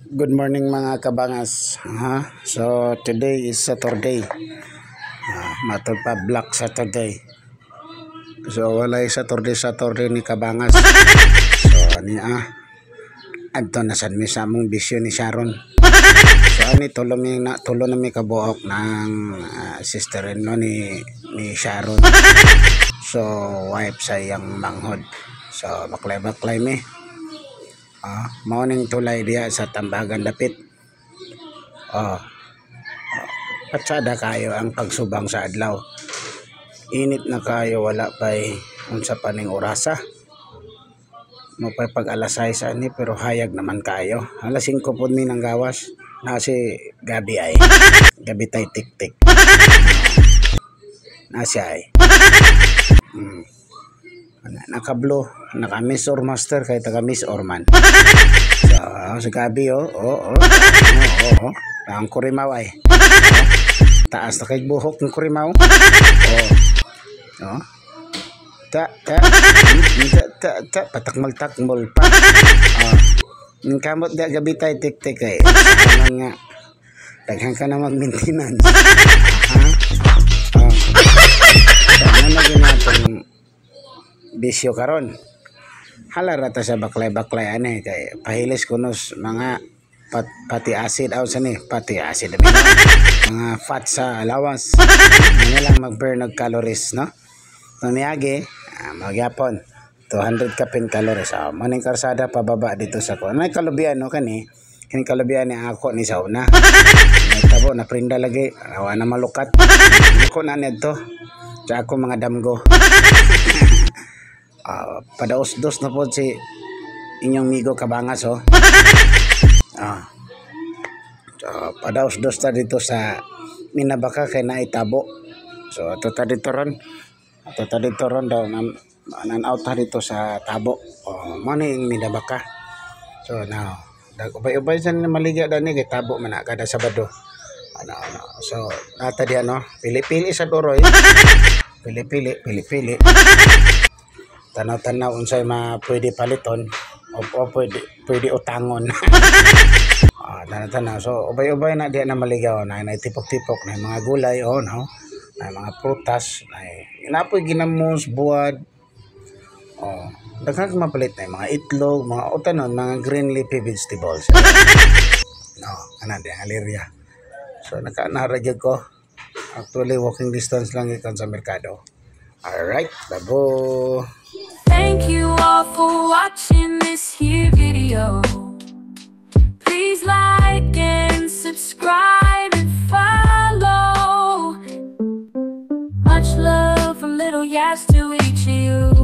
Good morning, mga kabangas. Ha? So today is Saturday. Matod pa, Black Saturday. So walay Saturday Saturday ni kabangas. So ani adto na sad mi sa among bisyo ni Sharon. So ani tulo mi na, tulo na mi kabuok ng sister-in-law ni Sharon. So wife sa iyang manghod. So baklay-baklay mi. Mao ning tulay diha sa Tambagan dapit. Oh. Patsada kayo ang pagsubang sa adlaw. Init na kayo, wala pa'y unsa pa ning orasa. Mo pa'y pag alas 6 ani, pero hayag naman kayo. Alas 5 pod mi nang gawas. Na si Gabi ay. Gabi tay tik-tik. Na siya ay. Naka-blue, naka Miss or Master kay taga Miss Orman. So, si Gabi, oh. Ang kurimaw ay. Oh. Taas na kay buhok ng kurimaw. Oh. Oh. Ta ta ta ta ta patakmal-takmol pa. Oh. Ang kamot da gabi tay tik-tik ay. Ano nga. Daghan ka na mag-maintenance. Ha? Oh. So, ano na ginatong bisyo karon? Hala ra ta sa baklay-baklay ani kay pahilis kunos mga fatty acid aw sa ni fatty acid, mga fat sa lawas. Ano lang mag-burn og calories, no? Tumiyagi, magyapon 200 kapin calories. Mo ning karsada pababa dito sa ko. May kalubian, no, kani kini kalubian ni ako ni sa una. May tabo na prinda lagi, awa na malukat. Ako na nidto sa ako mga damgo. Padaos-dos na po si inyong migo kabangas, oh. So, padaos-dos ta dito sa Minabaka kay naitabo. So ato ta dito ron. Ato ta dito ron daw nan out ta dito sa tabo. Oh, mo ni yung Minabaka. So now, dag ubay-ubay sa ni maligya dani kay tabo man na kada Sabado. Ano ano. So nata diha, no. Pili-pili sa doroy. Pili-pili, pili-pili. Tanaw-tanaw unsay ma pwede paliton o pwede pwede utangon. Tanaw-tanaw. So ubay-ubay na diha na maligaw na na tipok-tipok na mga gulay, oh no. Na mga prutas, na inapoy ginamos, buwad. Oh, daghan ka mapalit na mga itlog, mga utanon, mga green leafy vegetables. No, ana di ang area. So naka-nara gyud ko. Actually, walking distance lang gikan sa merkado. Alright, babo. Thank you all for watching this here video. Please like and subscribe and follow. Much love from little Yas to each of you.